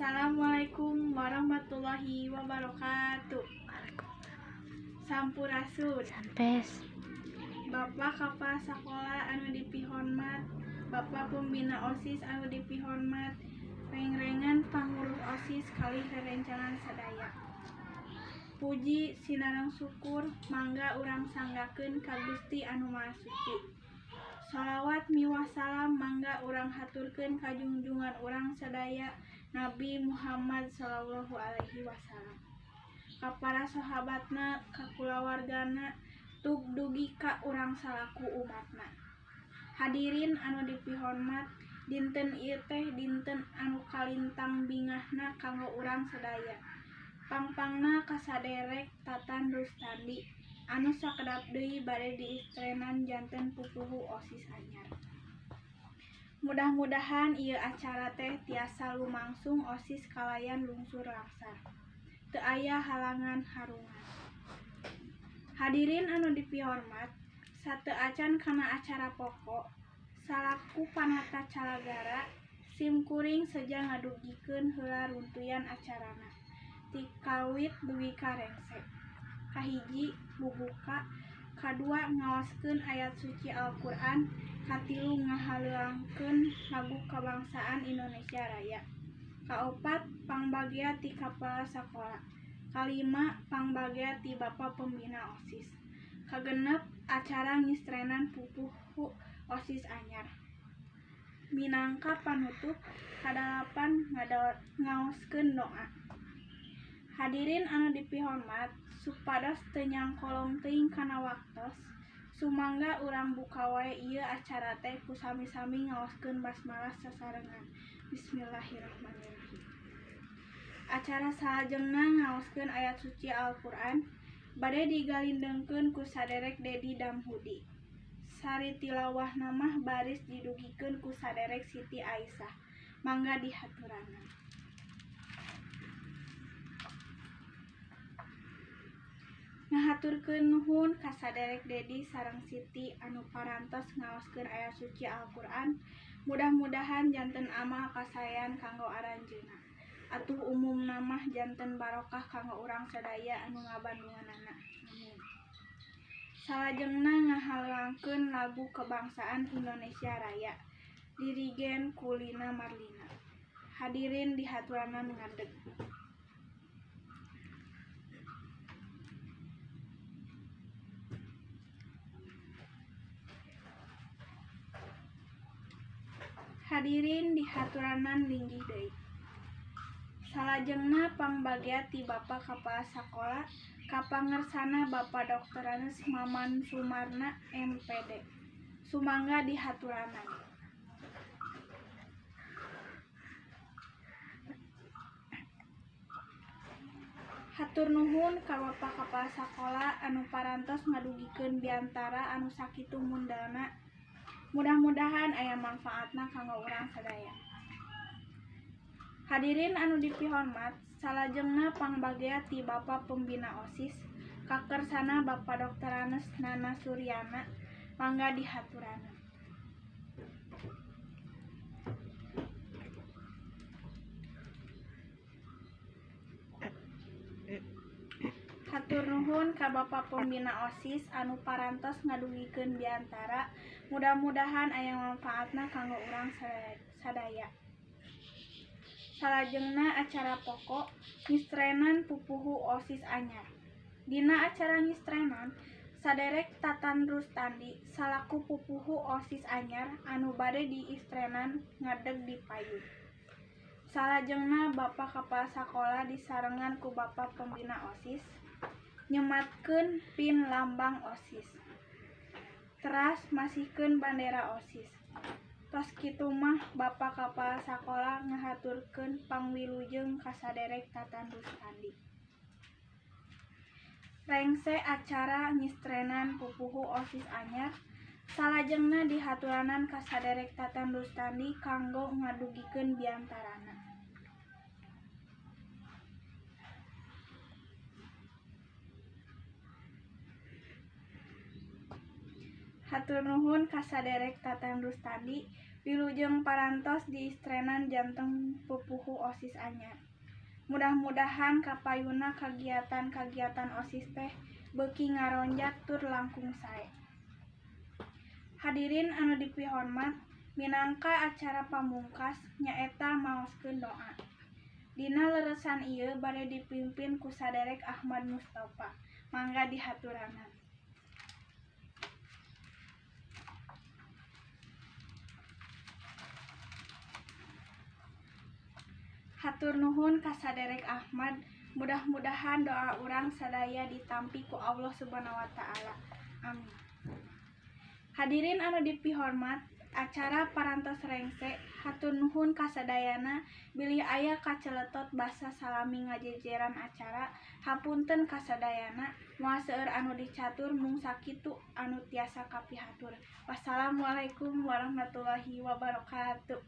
Assalamualaikum warahmatullahi wabarakatuh. Sampurasun. Sampes. Bapak Kepala Sekolah anu dipihormat, Bapak Pembina OSIS anu dipihormat, rengrengan pangurus OSIS kalih rerencangan sadaya. Puji sinareng syukur mangga urang sanggakeun ka Gusti anu Maha Suci. Sholawat miwah salam mangga urang haturkeun ka junjungan urang sadaya Nabi Muhammad sallallahu alaihi wasallam. Ka para sahabatna, ka kulawargana, tug dugi ka urang salaku umatna. Hadirin anu dipihormat, dinten ieu teh dinten anu kalintang bingahna kanggo urang sadaya. Pangpangna kasaderek Tatan Rustandi anu sakedap deui bade diistrenan janten pupuhu OSIS anyar. Mudah-mudahan ieu acara teh tiasa lumangsung OSIS kalayan lungsur langsar. Teu aya halangan harungan. Hadirin anu dipihormat, sateu acan kana acara pokok, salaku panata calagara, sim kuring seja ngadugikeun heula runtuyan acarana. Ti kawit dugi ka rengse. Kahiji bubuka, kadua ngaoskeun ayat suci Al-Qur'an, katilu ngahaleuangkeun lagu kabangsaan Indonesia Raya. Kaopat pangbagea ti kapala sakola. Kalima pangbagea ti Bapa Pembina OSIS. Kagenep acara ngistrenan pupuhu OSIS anyar. Minangka panutup, kadalapan ngaoskeun doa. Hadirin anu dipihormat, supados teu nyangkolong teuing kana waktos, sumangga urang buka wae ieu acara teh ku sami-sami ngaoskeun basmalah sasarengan. Bismillahirrahmanirrahim. Acara salajengna ngaoskeun ayat suci Al-Qur'an bade digalindengkeun ku saderek Dedi Damhudi. Sari tilawahna mah baris didugikeun ku saderek Siti Aisyah. Mangga dihaturanan. Ngahaturkeun nuhun ka saderek Dedi sareng Siti anu parantos ngaoskeun ayat suci Al-Qur'an. Mudah-mudahan janten amal kasaean kanggo aranjeunna. Atuh umumna mah janten barokah kanggo urang sadaya anu ngabandunganana. Amin. Salajengna ngahaleuangkeun lagu kebangsaan Indonesia Raya dirigen ku Lina Marlina. Hadirin dihaturanan ngadeg. Hadirin dihaturanan linggih deui. Salajengna pangbagea ti Bapa Kepala Sakola kapangersana Bapa Drs. Maman Sumarna M.Pd. Sumangga dihaturanan. Hatur nuhun ka Bapa Kepala Sakola anu parantos ngadugikeun biantara anu sakitu mundalna. Mudah-mudahan aya manfaatna kanggo urang sadaya. Hadirin anu dipihormat, salajengna pangbagea ti Bapa Pembina OSIS kakersana Bapa Drs. Nana Suryana, mangga dihaturanan. Hatur nuhun ka Bapa Pembina OSIS anu parantos ngadugikeun biantara, mudah-mudahan aya manfaatna kanggo urang sadaya. Salajengna acara pokok ngistrenan pupuhu OSIS anyar. Dina acara ngistrenan, saderek Tatan Rustandi salaku pupuhu OSIS anyar anu bade diistrenan ngadeg di payun. Salajengna Bapa Kepala Sakola disarengan ku Bapa Pembina OSIS nyematkeun pin lambang OSIS. Teras masihkeun bandera OSIS. Tos kitu mah Bapa Kepala Sakola ngahaturkeun pangwilujeng ka saderek Tatan Rustandi. Rengse acara ngistrenan pupuhu OSIS anyar, salajengna dihaturanan ka saderek Tatan Rustandi kanggo ngadugikeun biantarana. Hatur nuhun ka saderek Tatan Rustandi Wilujeng parantos diistrenan janten pupuhu OSIS anyar. Mudah-mudahan kapayunna kagiatan-kagiatan OSIS teh beuki ngaronjat tur langkung sae. Hadirin anu dipihormat, minangka acara pamungkas nyaeta maoskeun doa. Dina leresan ieu bade dipimpin ku saderek Ahmad Mustofa. Mangga dihaturanan. Hatur nuhun ka saderek Ahmad, mudah-mudahan doa urang sadaya ditampi ku Allah Subhanahu wa taala. Amin. Hadirin anu dipihormat, acara parantos rengse. Hatur nuhun ka sadayana, bilih aya kaceletot basa salami ngajejeran acara, hapunten ka sadayana. Moal seueur anu dicatur, mung sakitu anu tiasa kapihatur. Wassalamualaikum warahmatullahi wabarakatuh.